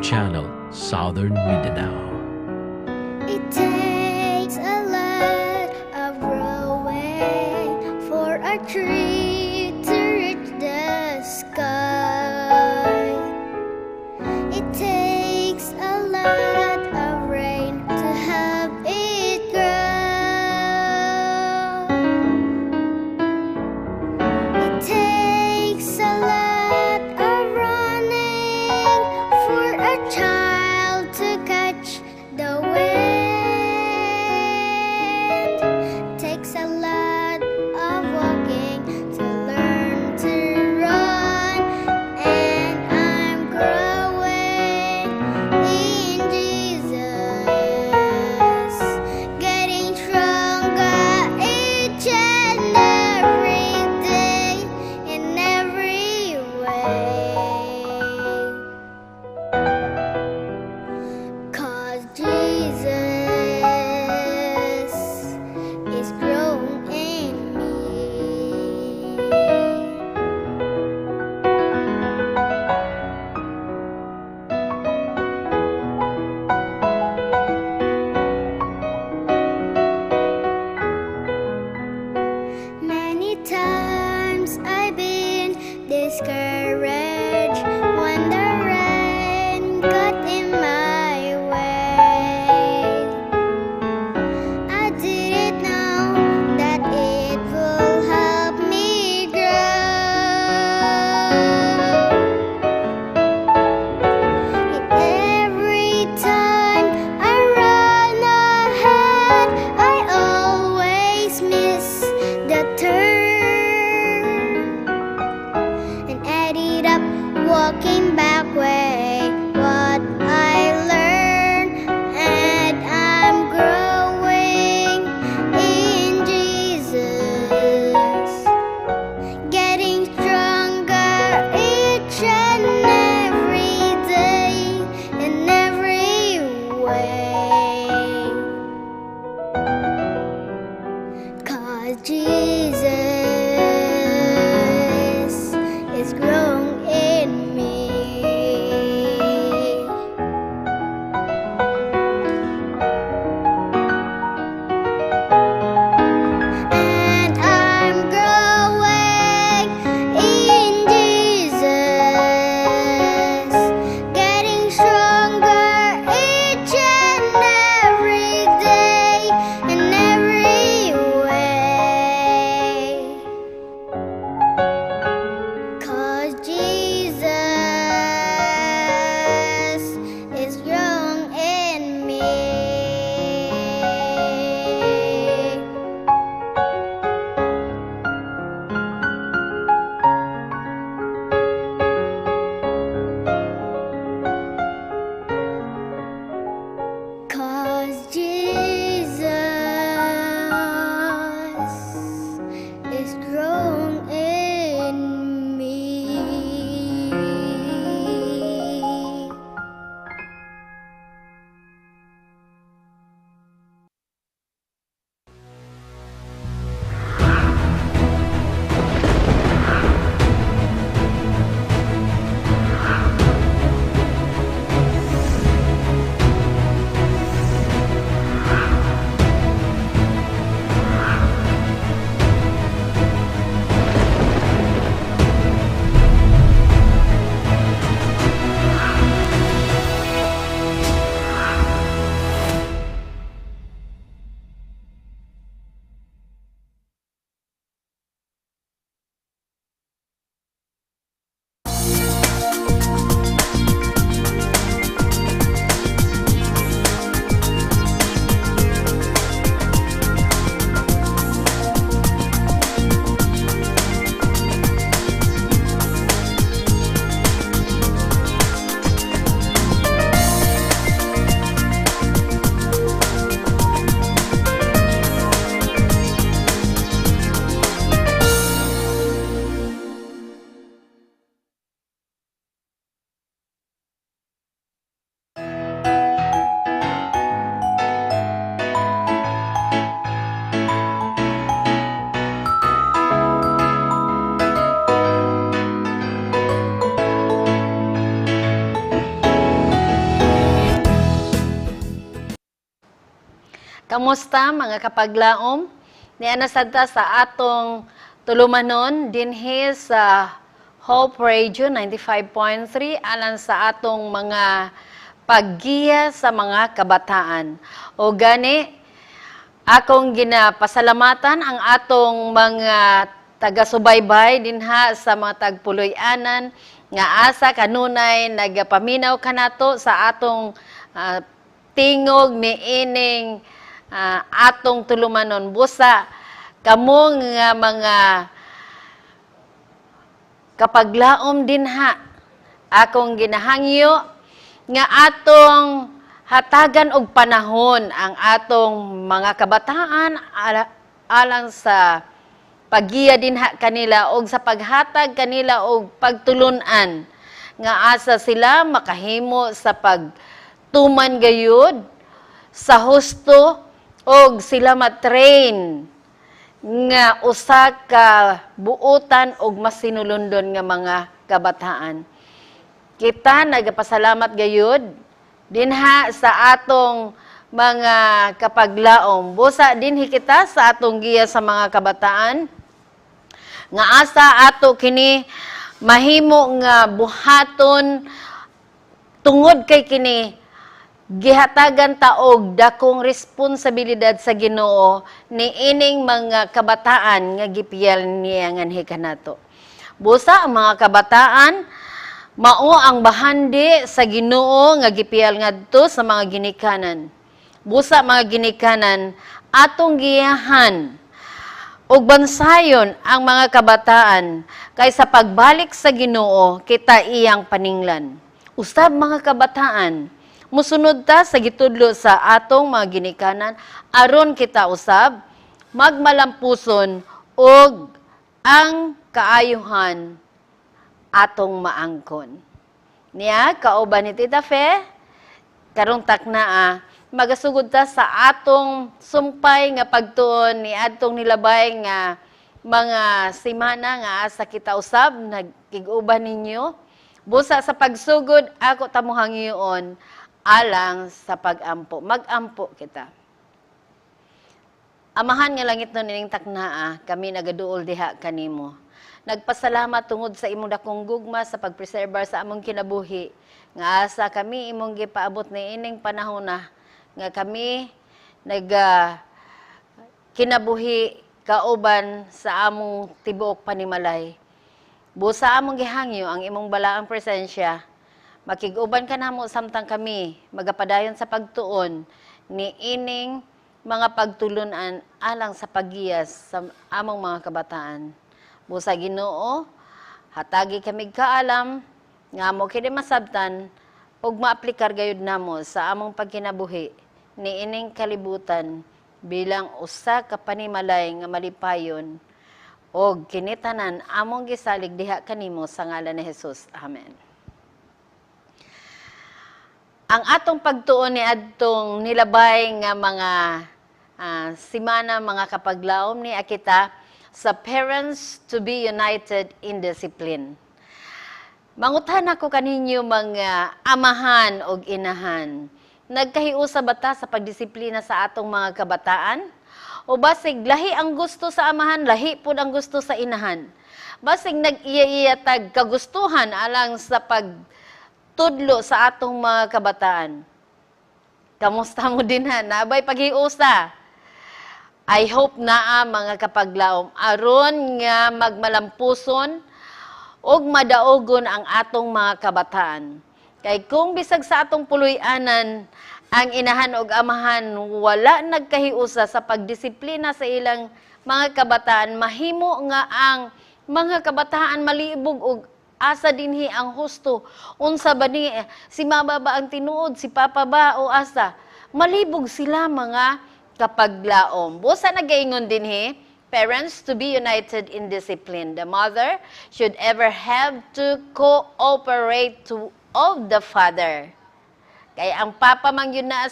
Channel, Southern Mindanao. It takes a lot of growing for a tree to reach the sky. It takes a lot of rain to help it grow. It takes a lot of running for a child to catch the wind. Takes a lot of walking to learn to run, and I'm growing in Jesus, getting stronger each and every day, in every way. 'Cause Jesus is growing in me. Many times I've been discouraged when the rain got in my way. I didn't know that it will help me grow. And every time I run ahead, I always miss the turn and add it Kamusta, mga kapaglaom? Niana sad ta sa atong tulumanon dinhi sa Hope Radio 95.3 alang sa atong mga paggiya sa mga kabataan. O gani, akong ginapasalamatan ang atong mga taga-subaybay dinha sa mga tagpuloy-anan nga asa kanunay nagapaminaw kanato sa atong tingog ni ining atong tulumanon. Busa kamo nga mga kapaglaom dinha, akong ginahangyo nga atong hatagan og panahon ang atong mga kabataan alang sa paggiya dinha kanila og sa paghatag kanila og pagtulunan nga asa sila makahimo sa pagtuman gayud sa husto og sila matrain nga usa ka buotan og masinulondon nga mga kabataan. Kita nagapasalamat gayud dinha sa atong mga kapaglaom. Busa dinhi kita sa atong giya sa mga kabataan nga asa ato kini mahimo nga buhaton tungod kay kini gihatagan ta og dakong responsibilidad sa Ginoo ni ining mga kabataan nga gipiyal niya nganhi kanato. Busa ang mga kabataan mao ang bahandi sa Ginoo nga gipiyal ngadto sa mga ginikanan. Busa, mga ginikanan, atong giyahan ug bansayon ang mga kabataan kay sa pagbalik sa Ginoo kita iyang paninglan. Usab, mga kabataan, musunod ta sa gitudlo sa atong mga ginikanan aron kita usab magmalampuson ug ang kaayuhan atong maangkon. Niya, kauban ni Tita Fe, karong taknaa, magasugod ta sa atong sumpay nga pagtuon ni adtong nilabay nga mga simana nga asa kita usab nagkig-uban ninyo. Busa sa pagsugod, ako ta mohangyoon alang sa pag-ampo. Mag-ampo kita. Amahan nga langit no, nining taknaa, kami nagaduol diha kanimo. Nagpasalamat tungod sa imong dakong gugma sa pagpreserbar sa among kinabuhi. Nga asa kami imong gipaabot ni ining panahon na nga kami naga kinabuhi kauban sa among tibuok panimalay. Busa among gihangyo ang imong balaang presensya. Makig-uban ka namo samtang kami magapadayon sa pagtuon ni ining mga pagtulunan alang sa paggiyas sa among mga kabataan. Busa, Ginoo, hatagi kami kaalam nga amo kini masabtan ug maaplikar gayud namo sa among pagkinabuhi ni ining kalibutan bilang usa ka panimalay nga malipayon og kini tanan among gisalig diha kanimo sa ngalan ni Jesus. Amen. Ang atong pagtuon ni adtong nilabay nga mga simana, mga kapaglaom, ni kita sa parents to be united in discipline. Mangutan ako kaninyo, mga amahan og inahan. Nagkahiusa ba ta sa pagdisiplina sa atong mga kabataan? O basig lahi ang gusto sa amahan, lahi pud ang gusto sa inahan? Basig nag-iya-iya tag kagustuhan alang sa pagtudlo sa atong mga kabataan. Kamusta mo dinha? Naa bay paghiusa? I hope naa, mga kapaglaom, aron nga magmalampuson ug madaogon ang atong mga kabataan. Kay kung bisag sa atong puloy-anan, ang inahan ug amahan wala nagkahiusa sa pagdisiplina sa ilang mga kabataan, mahimo nga ang mga kabataan malibog og asa dinhi ang husto. Unsa ba ni, si mama ba ang tinuod, si papa ba, o asa? Malibog sila, mga kapaglaom. Busa nagaingon dinhi, parents to be united in discipline. The mother should ever have to cooperate to of the father. Kay ang papa man yun na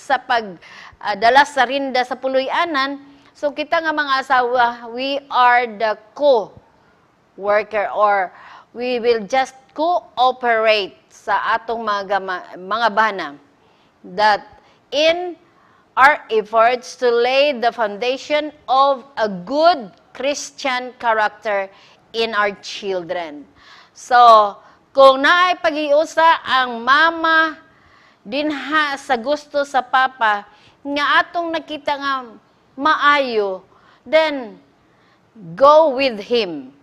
sa pagdala sa rinda sa puloy-anan, so kita nga mga asawa, we are the co-worker or we will just cooperate sa atong mga bana that in our efforts to lay the foundation of a good Christian character in our children. So, kung naay paghiusa ang mama dinha sa gusto sa papa nga atong nakita nga maayo, then go with him.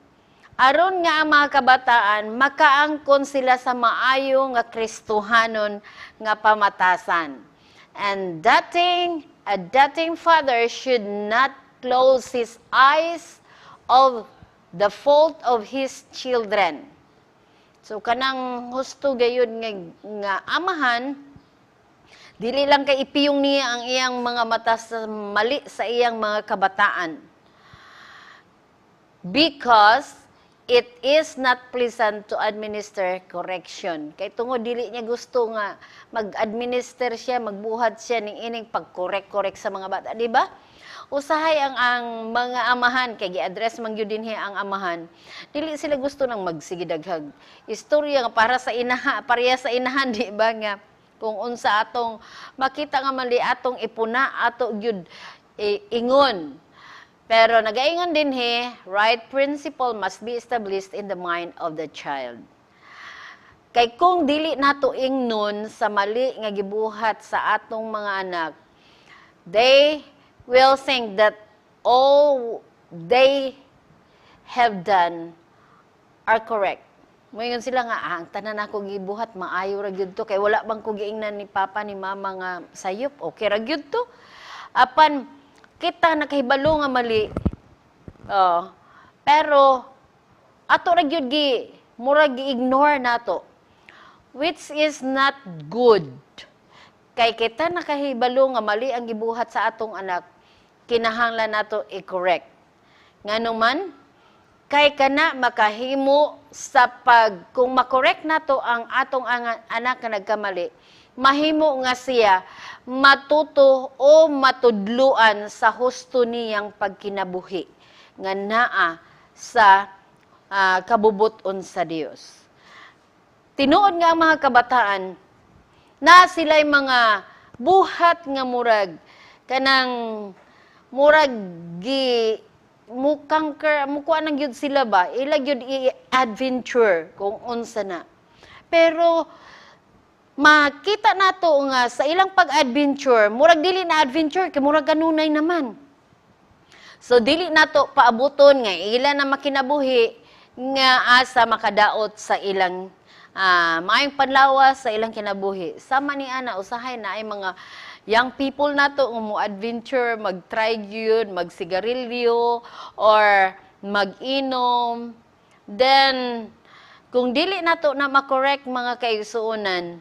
Aron nga ang mga kabataan makaangkon sila sa maayo nga Kristohanon nga pamatasan. And a doting father should not close his eyes of the fault of his children. So kanang husto gayud nga amahan, dili lang kay ipiyong niya ang iyang mga mata sa mali sa iyang mga kabataan. Because it is not pleasant to administer correction. Kay tungod dili niya gusto nga mag-administer siya, magbuhat siya ning ining pag-correct-correct sa mga bata, di ba? Usahay ang mga amahan kay gi-address man gyud dinhi ang amahan. Dili sila gusto nang magsige daghag istorya nga para sa inaha, pareha sa inahan, di ba, nga kung unsa atong makita nga mali, atong ipuna, ato gyud ingon. Pero nagaingon dinhi, right principle must be established in the mind of the child. Kay kung dili nato ingnon sa mali nga gibuhat sa atong mga anak, they will think that all they have done are correct. Moingon sila nga, "Ah, ang tanan ako gibuhat, maayo ra gyud to kay wala bang ko giingnan ni papa ni mama nga sayop, okay ra gyud to." Apan kita nakahibalo nga mali. Oh, pero ato ra gyud gi murag gi-ignore nato, which is not good. Kay kita nakahibalo nga mali ang gibuhat sa atong anak, kinahanglan nato i-correct. Ngano man? Kay kana makahimo sa pag kung makorek nato ang atong anak nga nagkamali, mahimo nga siya matuto o matudluan sa husto niyang pagkinabuhi nga naa sa kabubuton sa Dios. Tinuod nga ang mga kabataan na sila'y mga buhat nga murag kanang murag gi mukangker, mukuha nang gyud sila ba, ila gyud i-adventure kung unsa na. Pero makita nato nga sa ilang pag-adventure, murag dili na adventure kay murag kanunay naman. So dili nato paabuton nga ila na makinabuhi nga asa makadaot sa ilang maayong panlawas sa ilang kinabuhi. Sama ni ana, usahay na ay mga young people nato nga mo adventure, mag-try gyud, magsigarilyo or mag-inom. Then kung dili nato na makorek, mga kaigsuonan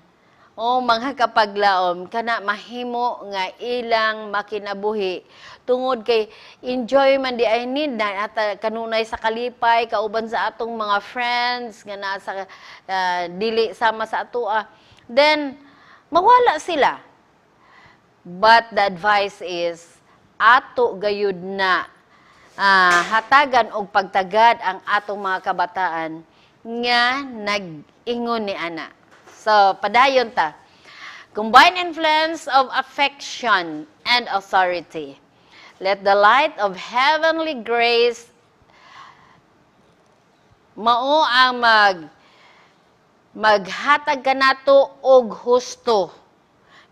o mga kapaglaom, kana mahimo nga ilang makinabuhi tungod kay enjoy man di ay need na ata kanunay sa kalipay kauban sa atong mga friends nga nasa dili sama sa atoa, then mawala sila. But the advice is ato gayud na hatagan og pagtagad ang atong mga kabataan nga nag-ingon ni ana. So, padayon ta. Combine influence of affection and authority. Let the light of heavenly grace mao ang maghatag kanato og husto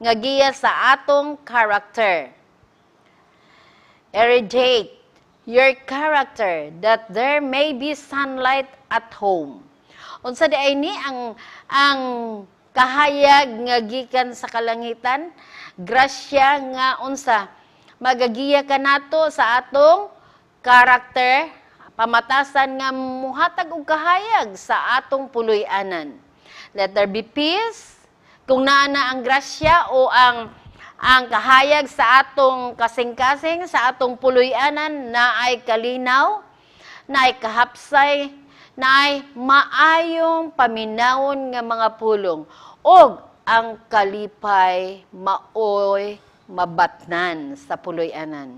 nga giya sa atong character. Irradiate your character that there may be sunlight at home. Unsa di ay ni ang kahayag nga gikan sa kalangitan, grasya nga unsa magagiya kanato sa atong karakter, pamatasan nga muhatag og kahayag sa atong puloy-anan. Let there be peace. Kung naa na ang grasya o ang kahayag sa atong kasing-kasing, sa atong puloy-anan, naay kalinaw, naay kahapsay, naay maayong paminawon nga mga pulong, ug ang kalipay maoy mabatnan sa puloy-anan.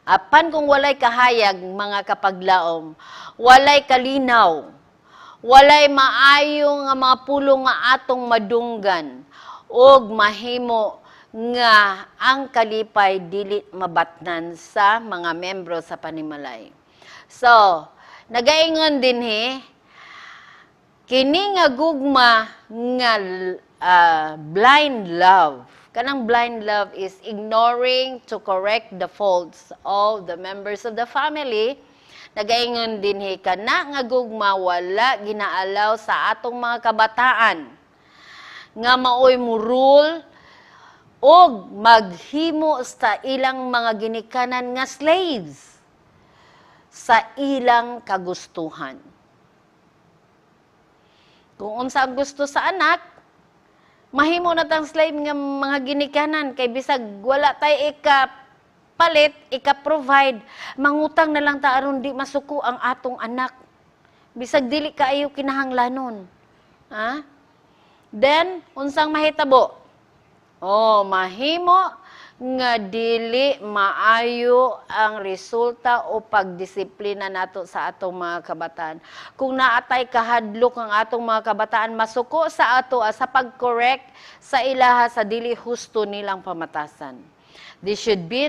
Apan kung walay kahayag, mga kapaglaom, walay kalinaw, walay maayo nga mga pulong nga atong madunggan, og mahimo nga ang kalipay dili mabatnan sa mga membro sa panimalay. So, nagaingon dinhi, kini nga gugma nga blind love. Kanang blind love is ignoring to correct the faults of the members of the family. Nagaingon dinhi, kana nga gugma wala ginaalaw sa atong mga kabataan nga maoy mo-rule og maghimo sa ilang mga ginikanan nga slaves sa ilang kagustuhan. Kung unsa ang gusto sa anak, mahimo na tang slave nga mga ginikanan kay bisag wala tay ika palit, ika-provide, mangutang na lang ta aron di masuko ang atong anak. Bisag dili kaayo kinahanglanon. Ha? Then, unsang mahitabo? Oh, mahimo nga dili maayo ang resulta o pagdisiplina nato sa atong mga kabataan. Kung naatay kahadlok ang atong mga kabataan, masuko sa ato sa pag-correct sa ilaha sa dili husto nilang pamatasan. There should be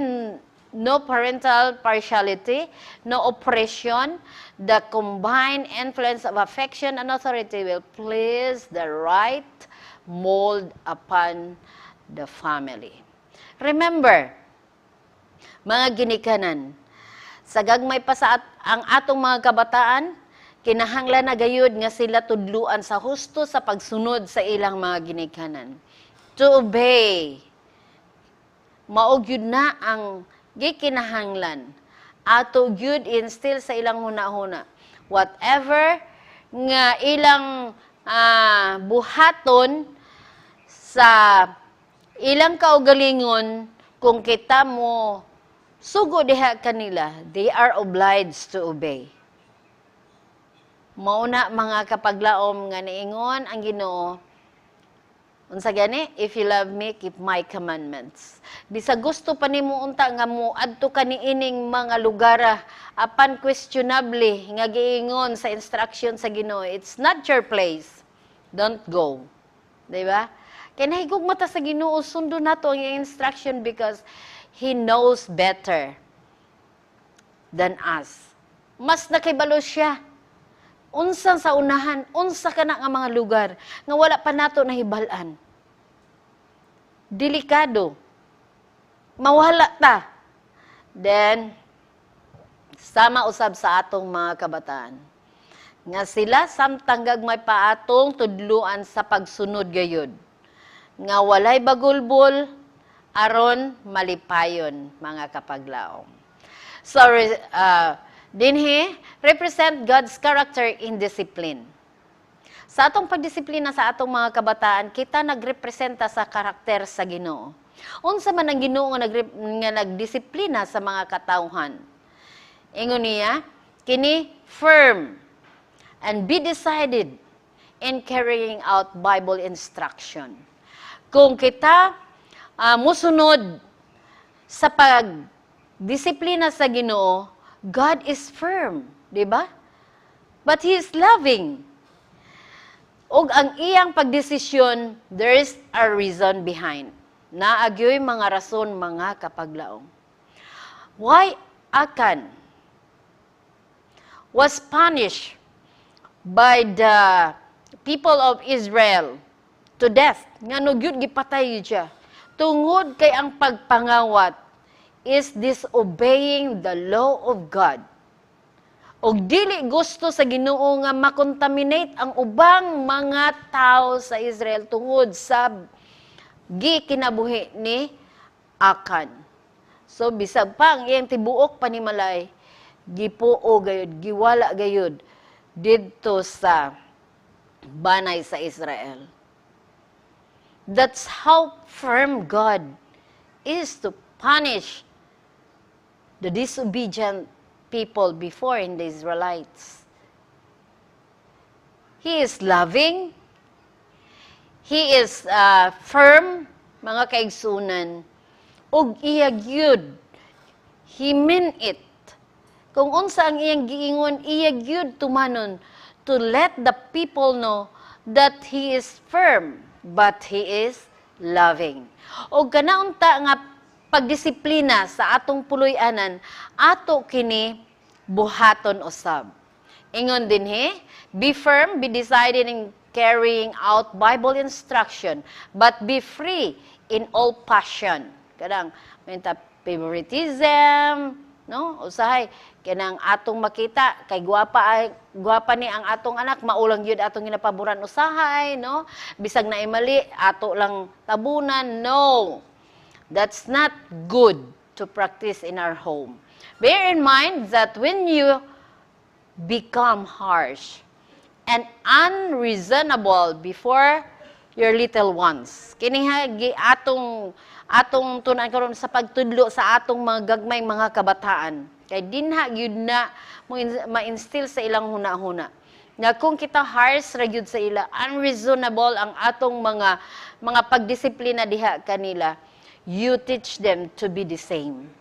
no parental partiality, no oppression. The combined influence of affection and authority will place the right mold upon the family. Remember, mga ginikanan, sa gagmay pa sa ang atong mga kabataan, kinahanglan na gayud nga sila tudluan sa husto sa pagsunod sa ilang mga ginikanan. To obey. Mao gyud na ang gikinahanglan. Ato gyud instill sa ilang huna-huna. Whatever nga ilang buhaton sa ilang kaugalingon, kung kita mo sugo diha kanila, they are obliged to obey. Mauna, mga kapaglaom, nga niingon ang Ginoo, unsa gani? "If you love me, keep my commandments." Bisag gusto pa nimo unta nga mo adto ka niining mga lugara, apan questionably nga giingon sa instruction sa Ginoo, it's not your place. Don't go. Di ba? Kay nahigugma ta sa Ginoo, sundo nato ang iyang instruction because He knows better than us. Mas nakibalo siya. Unsa sa unahan, unsa kana nga mga lugar nga wala pa nato nahibal-an. Delikado. Mawala ta. Then, sama usab sa atong mga kabataan. Nga sila samtang gagmay pa atong tudluan sa pagsunod gayud. Nga walay bagulbol aron malipayon, mga kapaglaom. So, dinhi, represent God's character in discipline. Sa atong pagdisiplina sa atong mga kabataan, kita nagrepresenta sa karakter sa Ginoo. Unsa man ang Ginoo nga nagdisiplina sa mga katawhan? Ingon niya, kini firm and be decided in carrying out Bible instruction. Kung kita musunod sa pagdisiplina sa Ginoo, God is firm, di ba? But He is loving. Ug ang iyang pagdesisyon, there is a reason behind. Naa gyoy mga rason, mga kapaglaom. Why Achan was punished by the people of Israel to death? Ngano gyud gipatay siya? Tungod kay ang pagpangawat is disobeying the law of God. Og dili gusto sa Ginoo nga makontaminate ang ubang mga tao sa Israel tungod sa gikinabuhi ni Akan. So bisag pa ang iyang tibuok panimalay gipuo gayud, giwala gayud didto sa banay sa Israel. That's how firm God is to punish the disobedient people before in the Israelites. He is loving. He is firm, mga kaigsunan. Ug iya gyud, he mean it. Kung unsa ang iyang giingon, iya gyud tumanon to let the people know that he is firm, but he is loving. O kana unta nga pagdisiplina sa atong puloy-anan, ato kini buhaton usab. Ingon dinhi, be firm, be decided in carrying out Bible instruction, but be free in all passion. Kanang may ta favoritism, no? Usahay kanang atong makita kay gwapa ay gwapa ni ang atong anak, mao lang gyud atong ginapaboran usahay, no? Bisag naay mali, ato lang tabunan. No. That's not good to practice in our home. Bear in mind that when you become harsh and unreasonable before your little ones. Kini ha gi atong atong tun-an karon sa pagtudlo sa atong mga gagmay mga kabataan. Kay dinha gyud na mo ma-instill sa ilang huna-huna. Nga kung kita harsh ra gyud sa ila, unreasonable ang atong mga pagdisiplina diha kanila, you teach them to be the same.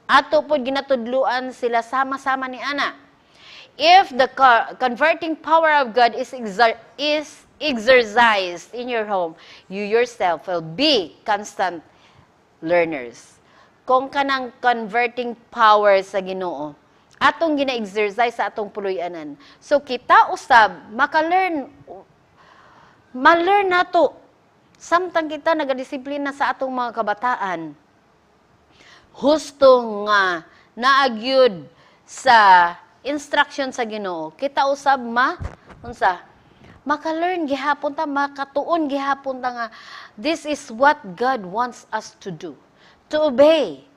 Ato pod ginatudluan sila sama-sama ni ana. If the converting power of God is exercised in your home, you yourself will be constant learners. Kung kanang converting power sa Ginoo, atong gina-exercise sa atong puloy-anan. So kita usab maka-learn, ma-learn nato samtang kita nagadisiplina sa atong mga kabataan. Husto nga naa gyud sa instruction sa Ginoo, kita usab ma unsa, maka-learn gihapon ta, makatuon gihapon ta nga this is what God wants us to do, to obey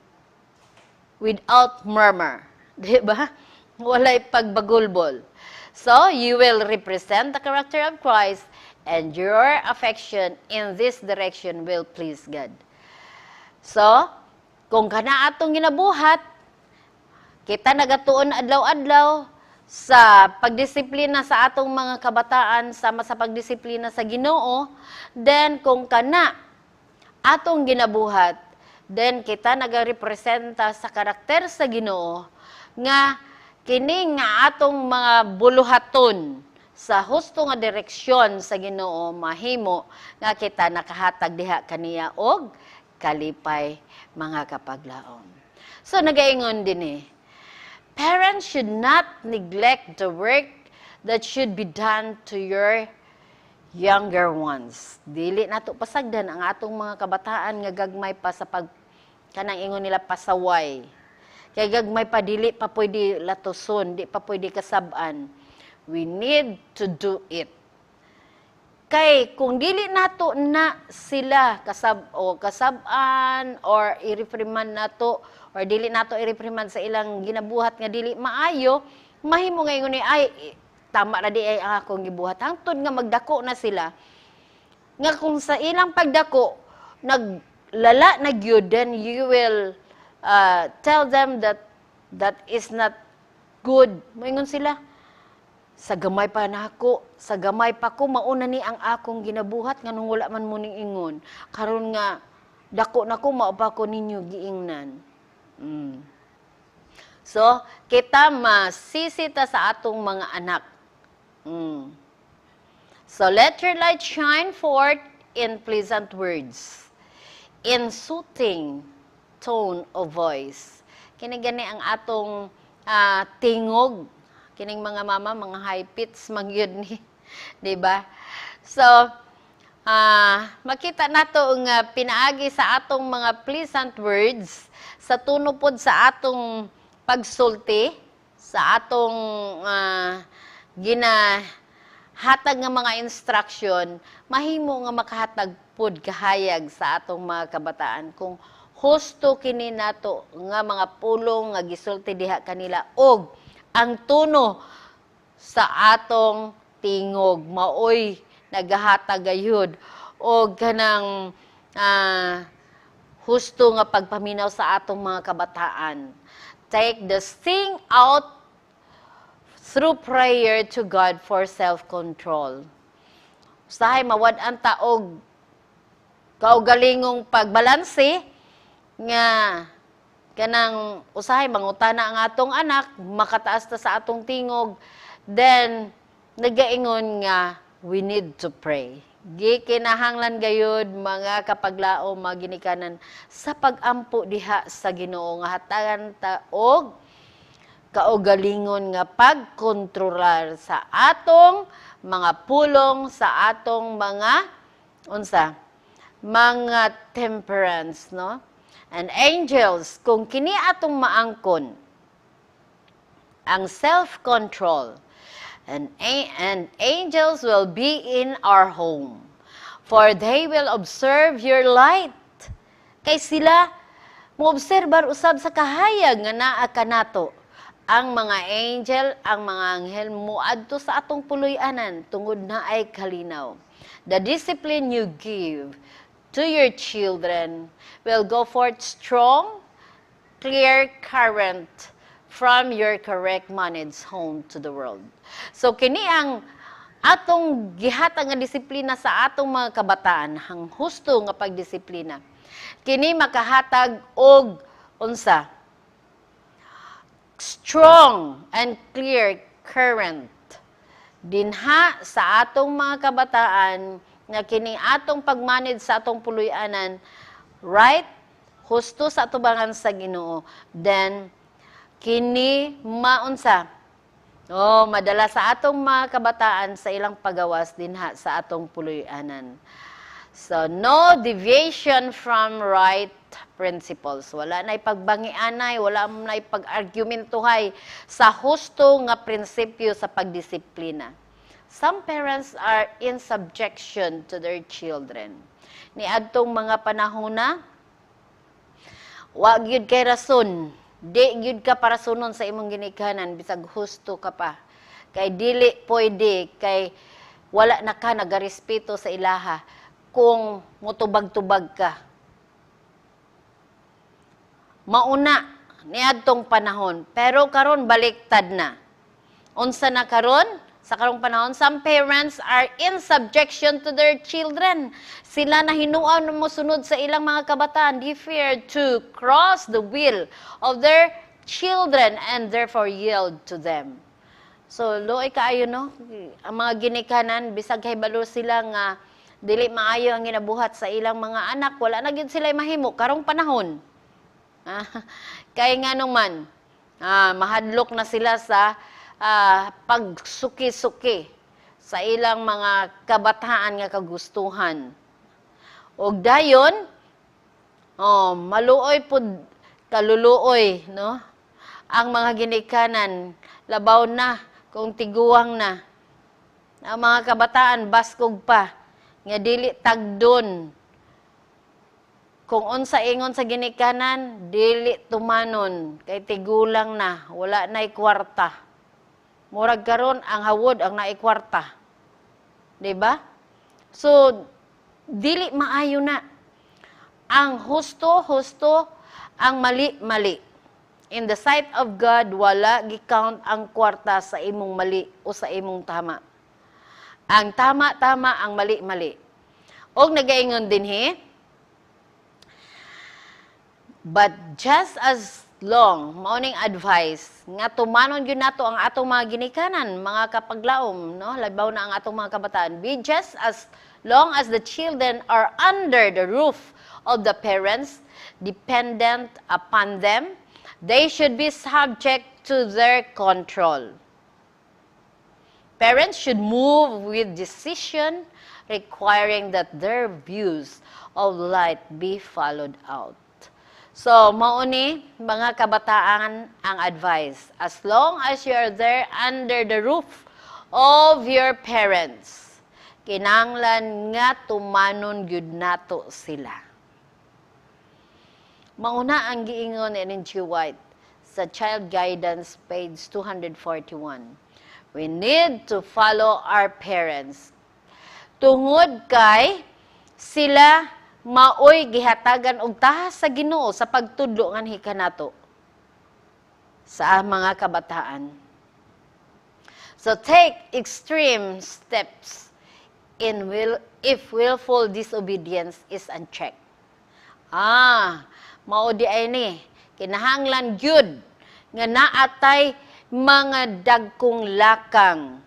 without murmur, di ba? Walay pagbagulbol. So you will represent the character of Christ, and your affection in this direction will please God. So kung kana atong ginabuhat, kita nagatuon adlaw-adlaw sa pagdisiplina sa atong mga kabataan sama sa pagdisiplina sa Ginoo, then kung kana atong ginabuhat, then kita nagarepresenta sa karakter sa Ginoo nga kini nga atong mga buluhaton sa husto nga direksyon sa Ginoo, mahimo nga kita nakahatag diha kaniya og kalipay, mga kapaglaom. So nagaingon dinhi, parents should not neglect the work that should be done to your younger ones. Dili nato pasagdan ang atong mga kabataan nga gagmay pa sa pag kanang ingon nila pasaway. Kay gagmay pa, dili pa pwede latuson, di pa pwede kasab-an. We need to do it. Kay kung dili nato na sila kasab o kasab-an or i-reprimand nato or dili nato i-reprimand sa ilang ginabuhat nga dili maayo, mahimo nga ingon ni, "Ay, tama ra diay ang akong gibuhat," hangtod nga magdako na sila nga kung sa ilang pagdako naglala na gyud, then you will tell them that that is not good. Moingon sila, "Sa gamay pa nako, sa gamay pa ko, mauna ni ang akong ginabuhat, nganong wala man mo ning ingon? Karon nga dako na ko, mao pa ko ninyo giingnan." So, kita masisi ta sa atong mga anak. So, let your light shine forth in pleasant words, in soothing tone of voice. Kini gani ang atong tingog. Kining mga mama, mga high pitch man gyud ni, di ba? So, makita nato nga pinaagi sa atong mga pleasant words, sa tuno pod sa atong pagsulti, sa atong ginahatag nga mga instruction, mahimo nga makahatag pod kahayag sa atong mga kabataan kung husto kini nato nga mga pulong nga gisulti diha kanila og ang tono sa atong tingog maoy nagahatag gayud og kanang husto nga pagpaminaw sa atong mga kabataan. Take the sting out through prayer to God for self-control. Usahay mawad-an ta og kaugalingong pagbalanse nga kanang usahay mangutana ang atong anak, makataas ta sa atong tingog, then nagaingon nga we need to pray. Gikinahanglan gayud, mga kapaglaom, mga ginikanan, sa pagampo diha sa Ginoo nga hatagan ta og kaugalingon nga pagkontrolar sa atong mga pulong, sa atong mga unsa, mga temperance, no? And angels, kung kini atong maangkon ang self-control, and angels will be in our home, for they will observe your light. Kay sila moobserbar usab sa kahayag nga naa kanato. Ang mga angel, ang mga anghel moadto sa atong puloy-anan tungod naay kalinaw. The discipline you give to your children will go forth strong, clear current from your correct managed home to the world. So kini ang atong gihatag nga disiplina sa atong mga kabataan, ang husto nga pagdisiplina. Kini makahatag og unsa? Strong and clear current dinha sa atong mga kabataan nga kini atong pagmanage sa atong puloy-anan, right, husto sa atubangan sa Ginoo, then kini maunsa, oh, madala sa atong mga kabataan sa ilang pagawas dinha sa atong puloy-anan. So no deviation from right principles. Wala na ipagbangianay, wala na ipag-argumentuhay sa husto nga prinsipyo sa pagdisiplina. Some parents are in subjection to their children. Niadtong mga panahon na, wa gyud kay rason. Di gyud ka parasunon sa imong ginikanan bisag husto ka pa. Kay dili pwede, kay wala na ka nagarespeto sa ilaha kung mutubag-tubag ka. Mauna niadtong panahon, pero karon baliktad na. Unsa na karon? Sa karong panahon, some parents are in subjection to their children. Sila na hinuon mo sunod sa ilang mga kabataan. They fear to cross the will of their children and therefore yield to them. So, luoy kaayo, no? Ang mga ginikanan, bisag kahibalo sila nga dili maayo ang ginabuhat sa ilang mga anak, wala na gyud sila mahimo karong panahon. Kay nga man, mahadlok na sila sa pagsuki-suki sa ilang mga kabataan nga kagustuhan. Og dayon, oh, maluoy pud kaluluoy, no? Ang mga ginikanan, labaw na kung tiguang na. Ang mga kabataan baskog pa nga dili tagdon. Kung unsa ingon sa ginikanan, dili tumanon kay tigulang na, wala na'y kwarta. Murag karon ang hawod ang naay kwarta. 'Di ba? So dili maayo na. Ang husto, husto, ang mali, mali. In the sight of God, wala gi-count ang kwarta sa imong mali o sa imong tama. Ang tama, tama, ang mali, mali. Og nagaingon dinhi, but just as long, mao ning advice, nga tumanon gyud nato ang atong mga ginikanan, mga kapaglaom, no? Labaw na ang atong mga kabataan. Be just as long as the children are under the roof of the parents, dependent upon them, they should be subject to their control. Parents should move with decision requiring that their views of life be followed out. So, mao ni, mga kabataan, ang advice. As long as you are there under the roof of your parents, kinanglan nga tumanon gyud nato sila. Mauna ang giingon ni Ellen G. White sa Child Guidance, page 241. We need to follow our parents. Tungod kay sila maoy gihatagan og tahas sa Ginoo sa pagtudlo nganhi kanato sa mga kabataan. So take extreme steps in will if willful disobedience is unchecked. Mao diay ni kinahanglan gyud nga naatay mga dagkong lakang.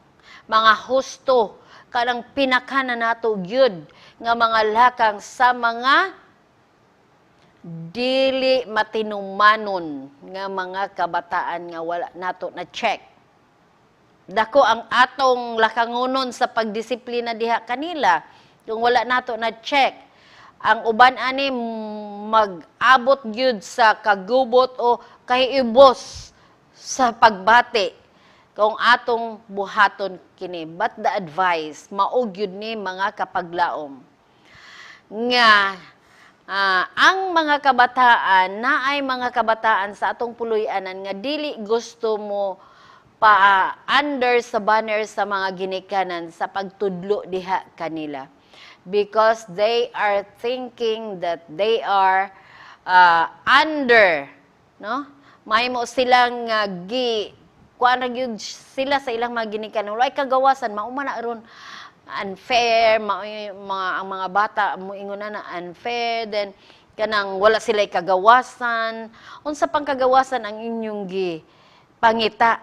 Mga husto kanang pinaka na nato gyud nga mga lakang sa mga dili matinumanon nga mga kabataan nga wala nato na check. Dako ang atong lakangunon sa pagdisiplina diha kanila kung wala nato na check. Ang uban ani mag-abot gyud sa kagubot o kahiibos sa pagbati kung atong buhaton kini. But the advice mao gyud ni, mga kapaglaom, nga ang mga kabataan naay mga kabataan sa atong puloy-anan nga dili gusto mo pa under sa banner sa mga ginikanan sa pagtudlo diha kanila because they are thinking that they are under, no? Mahimo silang gi kuan ra gyud sila sa ilang mga ginikanan, walay kagawasan. Mao man na ron unfair, mao mga ang mga bata moingon na unfair, then kanang wala sila kagawasan. Unsa pang kagawasan ang inyong gi pangita?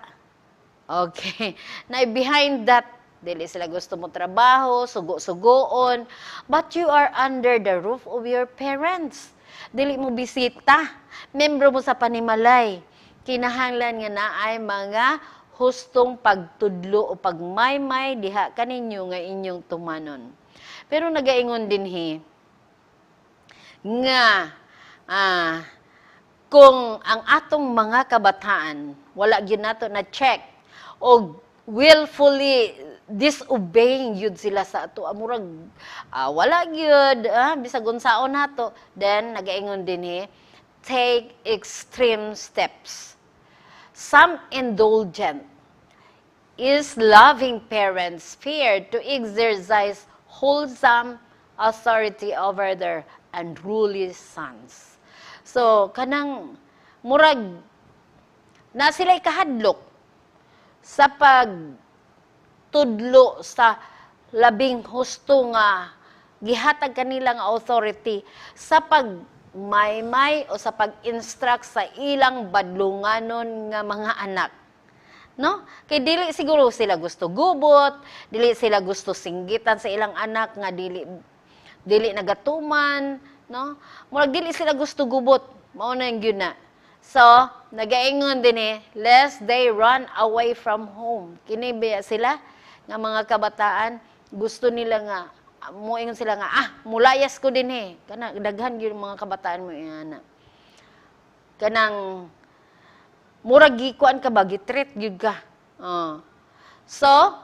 Okay, na behind that, dili sila gusto mo trabaho, sugo-sugoon, but you are under the roof of your parents. Dili mo bisita, membro mo sa panimalay. Kinahanglan nga naay mga hustong pagtudlo o pagmaymay diha kaninyo nga inyong tumanon. Pero nagaingon dinhi nga kung ang atong mga kabataan wala gyud nato na check og willfully disobeying yun sila sa ato, murag wala gyud bisag unsaon nato, then nagaingon dinhi, take extreme steps. Some indulgent ease loving parents fear to exercise wholesome authority over their unruly sons. So kanang murag na sila'y kahadlok sa pagtudlo sa labing husto nga gihatag kanila nga authority sa pagmaymay o sa pag-instruct sa ilang badlunganon nga mga anak. No? Kay dili siguro sila gusto gubot, dili sila gusto singgitan sa ilang anak nga dili dili nagatuman, no? Murag dili sila gusto gubot. Mao na yung gyud na. So, nagaingon dinhi, lest they run away from home. Kini ba sila nga mga kabataan, gusto nila nga moingon sila nga mulayas ko dinhi. Kana daghan gyud mga kabataan mo ana. Kanang murag gikuan ka ba, gitreat gyud ka. Oh. So,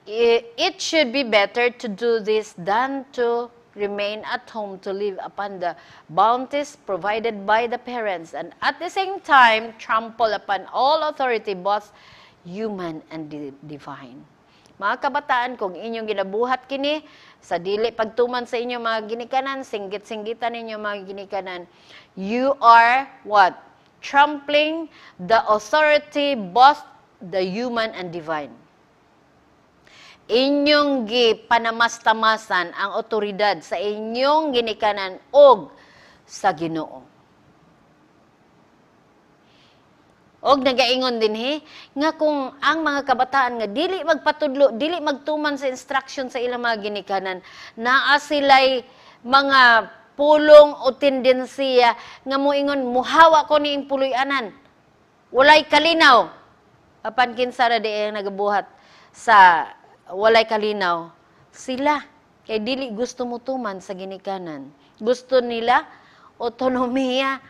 it should be better to do this than to remain at home to live upon the bounties provided by the parents and at the same time trample upon all authority, both human and divine. Mga kabataan, kung inyong ginabuhat kini, sa dili pagtuman sa inyong mga ginikanan, singgit-singgitan ninyo mga ginikanan, you are what? Trampling the authority, both the human and divine. Inyong gipanamastamasan ang otoridad sa inyong ginikanan og sa Ginoo. Og nagaingon dinhi nga kung ang mga kabataan nga dili magpatudlo, dili magtuman sa instruction sa ilang mga ginikanan, naa sila'y mga pulong o tendensiya nga moingon, "Muhawa ko niing puloy-anan. Walay kalinaw." Apan kinsa ra di ang nagabuhat sa walay kalinaw? Sila. Kay dili gusto mo tuman sa ginikanan. Gusto nila otonomiya.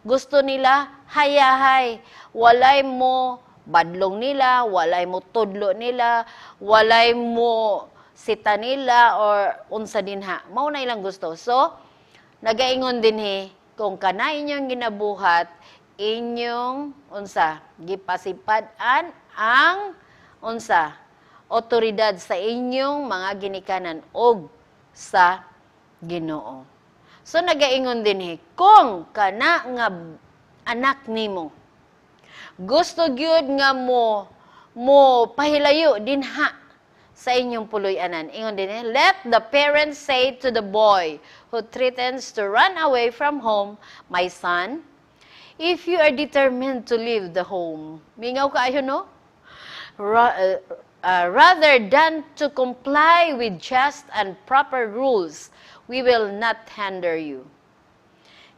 Gusto nila hayahay. Walay mo badlong nila, walay mo tudlo nila, walay mo sita nila or unsa dinha. Mao na ilang gusto. So, nagaingon dinhi, kung kana inyong ginabuhat, inyong unsa, gipasipad-an ang unsa, otoridad sa inyong mga ginikanan og sa Ginoo. So nagaingon dinhi, kung kana nga anak nimo gusto gyud nga mo mo pahilayo dinha sa inyong puloy-anan. Ingon dinhi, let the parents say to the boy who threatens to run away from home, "My son, if you are determined to leave the home." Mingaw kaayo, no? Rather than to comply with just and proper rules, we will not hinder you.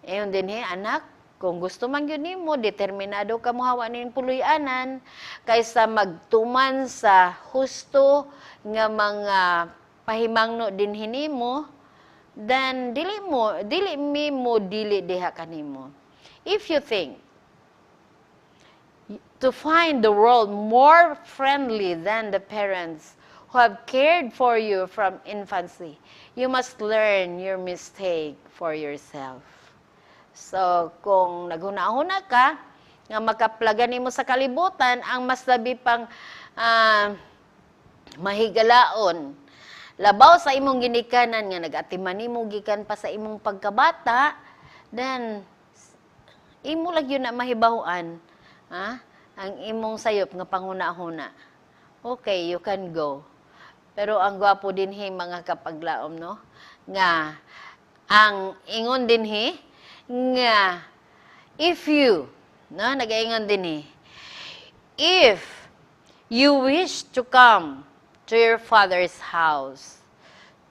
Ingon dinhi, anak, kung gusto man gyud nimo, determinado ka mohawa ning puloy-anan, kaysa magtuman sa husto nga mga pahimangno dinhi nimo, then dili mi mo dili diha kanimo. If you think to find the world more friendly than the parents who have cared for you from infancy, you must learn your mistake for yourself. So, kung naghuna-huna ka nga makaplagan nimo sa kalibutan, ang mas labi pang mahigalaon, labaw sa imong ginikanan nga nag-atiman nimo gikan pa sa imong pagkabata, then imo lang gyud na mahibaw-an, ha? Ang imong sayop nga panghuna-huna. Okay, you can go. Pero ang gwapo dinhi, mga kapaglaom, no? Nga ang ingon dinhi nga if you, no, nagaingon dinhi, "If you wish to come to your father's house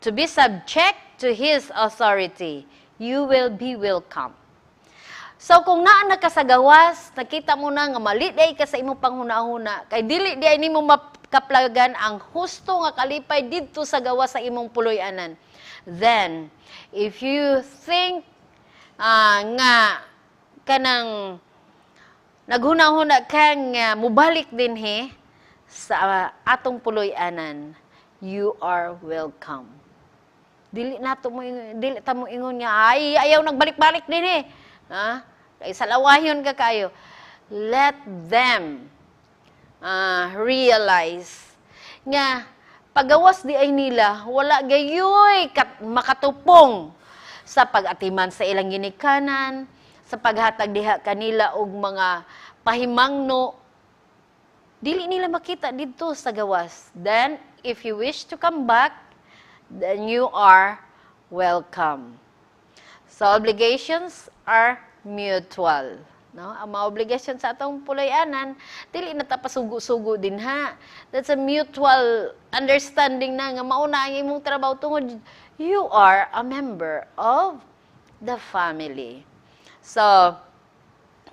to be subject to his authority, you will be welcome." So kung naa na ka sa gawas, nakita mo na nga mali diay ka sa imong panghuna-huna, kay dili diay nimo makaplagan ang husto nga kalipay didto sa gawas sa imong puloy-anan. Then, if you think nga kanang naghuna-huna ka nga mubalik dinhi sa atong puloy-anan, you are welcome. Dili nato mo dili ta mo ingon nga ay ayaw nagbalik-balik dinhi. Ha? Kay salawayon ka kayo. Let them realize nga pagawas diay nila, wala gayoy makatupong sa pag-atiman sa ilang ginikanan, sa paghatag diha kanila og mga pahimangno, dili nila makita didto sa gawas. Then, if you wish to come back, then you are welcome. So, obligations are mutual. No? Ang mga obligasyon sa atong puloy-anan, dili na ta pasugo-sugo dinha. That's a mutual understanding na nga mauna ang imong trabaho tungod you are a member of the family. So,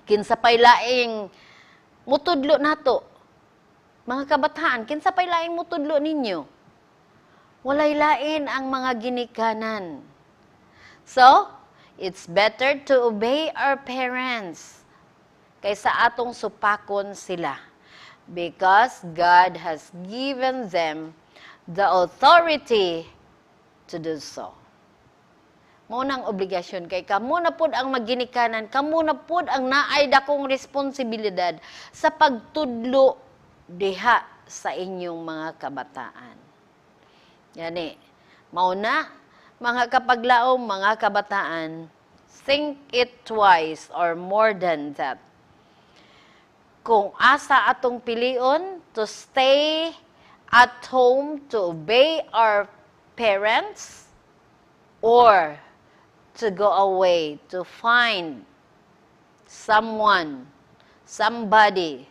kinsa pay laing mutudlo nato? Mga kabataan, kinsa pay laing mutudlo ninyo? Walay lain ang mga ginikanan. So, it's better to obey our parents kaysa atong supakon sila because God has given them the authority to do so. Mao nang obligasyon kay kamo na pud ang magginikanan, kamo na pud ang naay dakong responsibilidad sa pagtudlo diha sa inyong mga kabataan. Yani, mao na, mga kapaglaom, mga kabataan, think it twice or more than that. Kung asa atong pilion to stay at home to obey our parents or to go away to find someone, somebody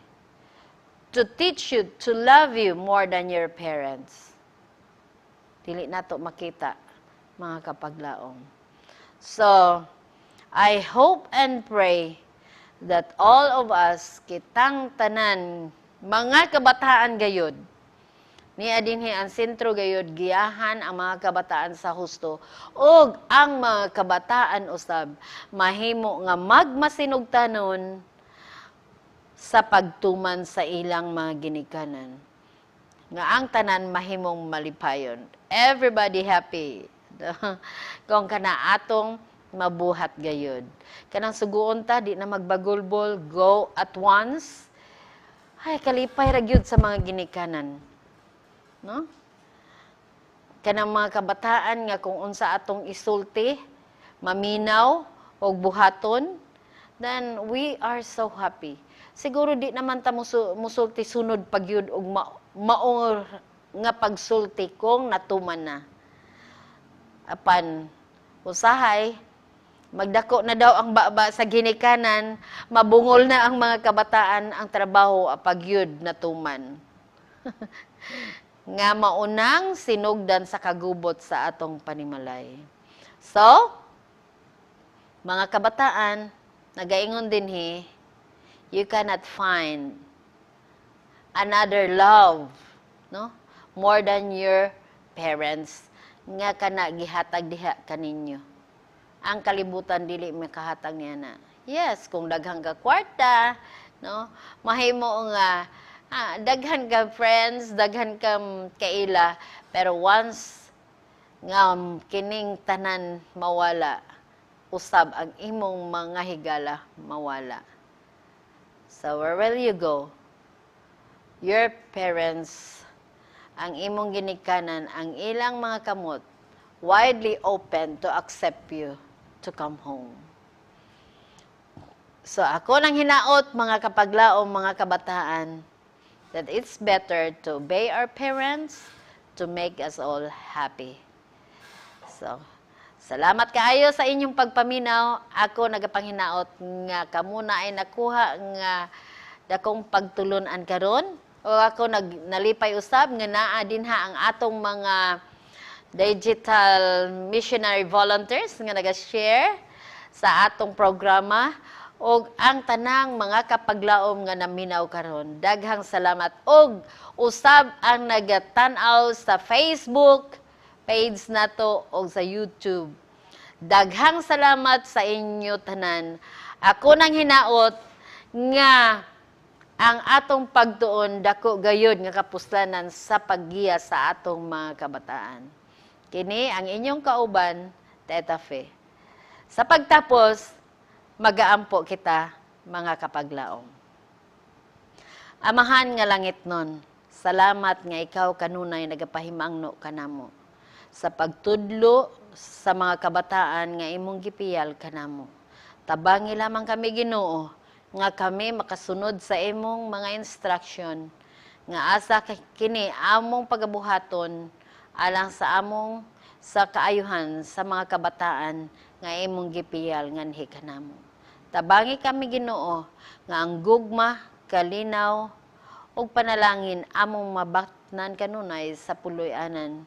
to teach you to love you more than your parents. Dili nato makita, mga kapaglaom. So, I hope and pray that all of us, kitang tanan, mga kabataan gayod, niya dinhi ang sentro gayod, giyahan ang mga kabataan sa husto, ug ang mga kabataan usab mahimo nga magmasinugtanon sa pagtuman sa ilang mga ginikanan. Nga ang tanan mahimong malipayon. Everybody happy. Kung kana atong mabuhat gayod. Kanang suguon ta, di na magbagulbol, go at once. Ay, kalipay ra gyud sa mga ginikanan. No? Kanang mga kabataan nga kung unsa atong isulti, maminaw og buhaton, then we are so happy. Siguro di naman ta musulti sunod pagyud og mao nga pagsulti kung natuman na. Apan usahay magdako na daw ang baba sa ginikanan, mabungol na ang mga kabataan, ang trabaho apagyud natuman. Nga maunang sinugdan sa kagubot sa atong panimalay. So, mga kabataan, nagaingon dinhi, you cannot find another love, no? More than your parents nga kana gihatag diha kaninyo. Ang kalibutan dili makahatag niya na. Yes, kung daghan ka kwarta, no? Mahimo nga daghan ka friends, daghan ka kaila, pero once nga kining tanan mawala, usab ang imong mga higala mawala. So where will you go? Your parents, ang imong ginikanan, ang ilang mga kamot, widely open to accept you to come home. So ako nang hinaot, mga kapaglaom, mga kabataan, that it's better to obey our parents to make us all happy. So, salamat kaayo sa inyong pagpaminaw. Ako nagapanghinaot nga kamo na ay nakuha nga dakong pagtulunan karon. O ako nalipay usab nga naa dinha ang atong mga digital missionary volunteers nga naga-share sa atong programa og ang tanang mga kapaglaom nga naminaw karon. Daghang salamat og usab ang nagatan-aw sa Facebook page nato og sa YouTube. Daghang salamat sa inyo tanan. Ako nang hinaot nga ang atong pagtuon dako gayud nga kapuslanan sa paggiya sa atong mga kabataan. Kini ang inyong kauban, Teta Fe. Sa pagtapos, magaampo kita, mga kapaglaom. Amahan nga langitnon, salamat nga ikaw kanunay nagapahimangno kanamo sa pagtudlo sa mga kabataan nga imong gipiyal kanamo. Tabangi lamang kami, Ginoo, nga kami makasunod sa imong mga instruction nga asa kini among pagabuhaton alang sa among sa kaayuhan sa mga kabataan nga imong gipiyal nganhi kanamo. Tabangi kami, Ginoo, nga ang gugma, kalinaw ug panalangin among mabatnan kanunay sa puloy-anan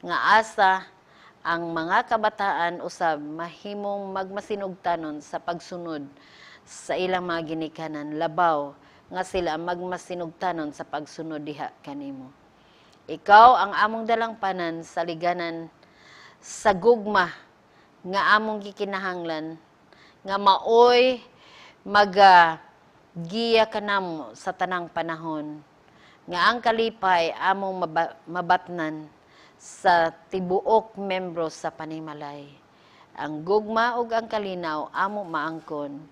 nga asa ang mga kabataan usab mahimong magmasinugtanon sa pagsunod sa ilang mga ginikanan, labaw nga sila magmasinugtanon sa pagsunod diha kanimo. Ikaw ang among dalangpanan sa liganan sa gugma nga among gikinahanglan nga maoy maga giya kanamo sa tanang panahon, nga ang kalipay among mabatnan sa tibuok membro sa panimalay. Ang gugma ug ang kalinaw amo maangkon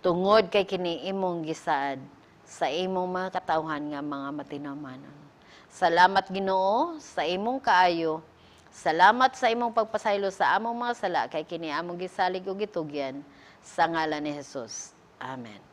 tungod kay kini imong gisaad sa imong mga katawhan nga mga matinumanon. Salamat, Ginoo, sa imong kaayo. Salamat sa imong pagpasaylo sa among mga sala kay kini among gisalig ug gitugyan sa ngalan ni Jesus. Amen.